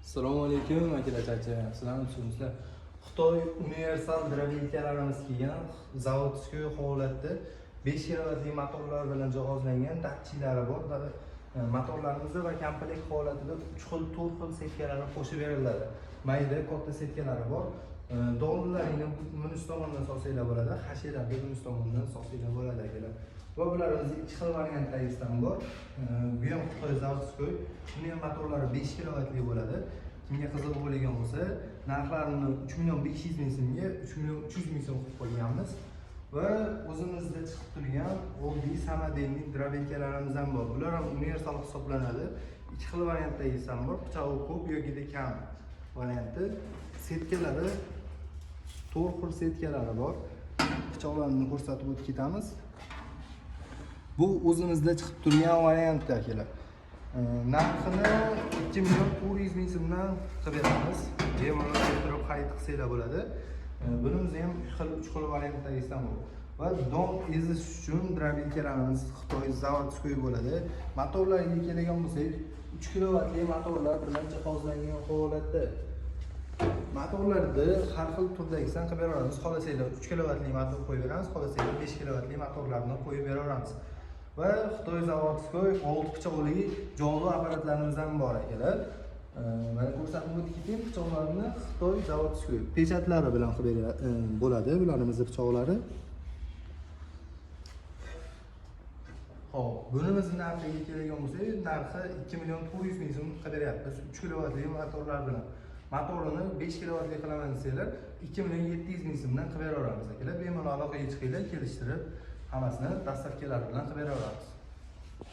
Assalomu alaykum, akalar, charchamayapsizlarmi? Tushunibsizlar. Xitoy universal дробилка larimiz kelgan, заводской holatda 5 kilovatli motorlar bilan jihozlangan, datchiklari bor. Motorlarimizda va komplekt holatida 3 xil, 4 xil setkalari qo'shib beriladi. Mayda, katta setkalari bor. Dorilaringni bunisi tomondan solsanglar bo'ladi, hashalarga bunisi tomondan solsanglar bo'ladi, akalar. Va bularimizni ikki xil variantdagisidan bor. Bu ham Xitoy заводской. Buni ham motorlari 5 kilovatli bo'ladi. Kimga qiziq bo'lgan bo'lsa, narxlarini 3 million 500 ming so'mga 3 million 300 ming so'm qilib qo'yganmiz. Va o'zimizda chiqib turgan oddiy самодельный дробилка larimiz ham bor. Bular ham universal hisoblanadi. Ikki xil variantdagisi ham bor, pichog'i ko'p yoki kam varianti. Setkalari 4 xil setkalari bor. Pichoqlarni ko'rsatib o'tib ketamiz. Bu o'zimizda chiqib turgan variantda, akalar. Narxini 2 million 400 ming so'mdan qilib beramiz. Bemalol keltirib xarid qilsanglar bo'ladi. Bunimizni ham ikki xil, uch xil variantdagisidan bor. Va don ezish uchun дробилка larimiz Xitoy заводской bo'ladi. Motorlarga keladigan bo'lsak, 3 kilovatli motorlar bilan jihozlangan holatda. Motorlarni har xil turdagisidan qilib beraveramiz. Xohlasanglar 3 kilovatli motor qo'yib beramiz, xohlasanglar 5 kilovatli motorlarni qo'yib beraveramiz. Va Xitoy заводской 6 pichoqli jonli apparatlarimiz ham bor, akalar. Mana ko'rsatib o'tib ketayim pichoqlarni. Xitoy заводской печать lari bilan qilib bo'ladi bularimizni pichoqlari. Xo'p, bunimizni narxiga keladigan bo'lsak, narxi 2 million 400 ming so'm qilib beryapmiz 3 kilovatli motorlar bilan. Motorini 5 kilovatli qilaman desanglar, 2 million 700 ming so'mdan qilib beraveramiz, akalar. Bemalol aloqaga chiqinglar, kelishtirib, hammasini доставка lari bilan qilib beraveramiz.